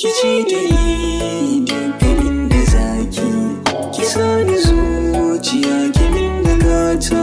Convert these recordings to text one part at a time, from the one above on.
Ki ce da ni dukkanin da zaki, ki sani zuciya ki min da gata.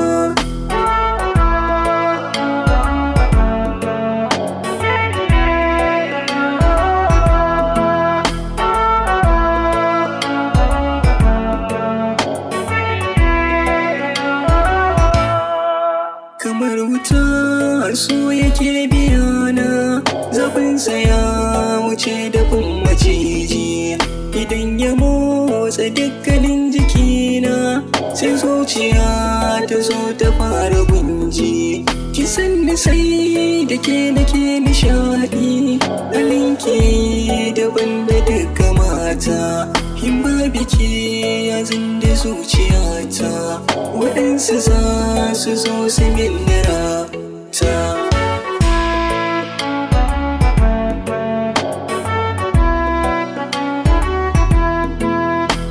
Kamar wuta so yake biyana, zafinsa ya wuce dafin maciji. Idan ya motsa dukkanin jikina, sai zuciya ta zo ta fara gunji. Ki sanni sai da ke nake nishaɗi, halinki daban da duka mata. In ba biki ya zinda zuciyata, waɗansu za su zo su min rata.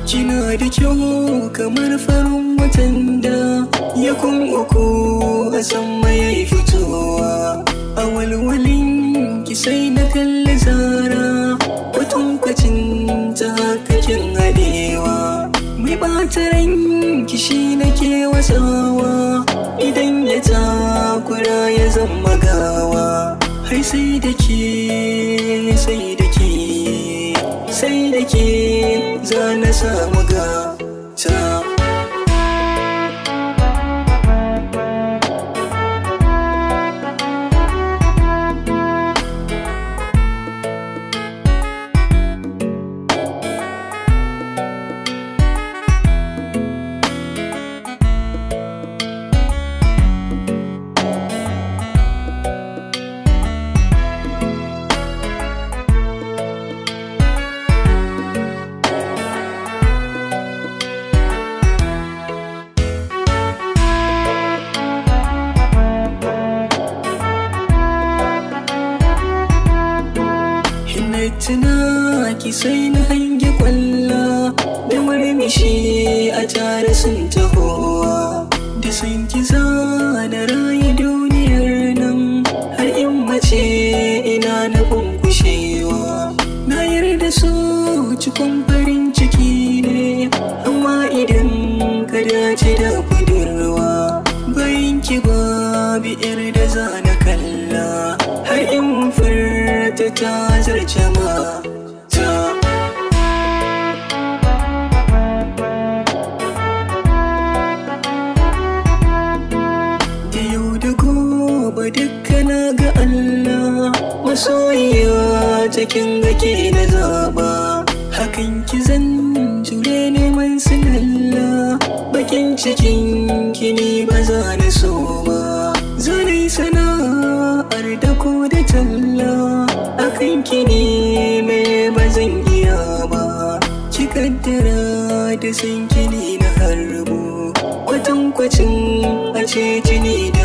Kina da kyau kamar farin watan da ya kun uku a sama ya yi fitowa. A walwalin ki sai na kalli zara, kwatankwacin ta haka kin haɗewa. Mai ɓata ranki shi nake wasawa, idan ya takura ya zama gawa. Har sai da ke, sai da ke, sai da ke za na samu gata. Ina tuna ki sai na hange kwalla da murmushi a tare sun tahowa. Da san ki na rayu duniyar nan har in mace ina na kushewa. Na yarda so cikon farin ciki ne, amma idan ka dace da budurwa, bayan ki babu yar da za na kalla har in furta ta zarce mata. Da yau da gobe dukkana ga Allah, masoyiya cikin gake na zaba. Hakan ki zan jure neman silalla, bakin cikin ki ni ba za na so ba. Zan yi sana'ar da ko da talla, akan ki ne me ba zan iya ba. Ki kaddara da san ki ne na harbo, kwatankwacin a ce jini da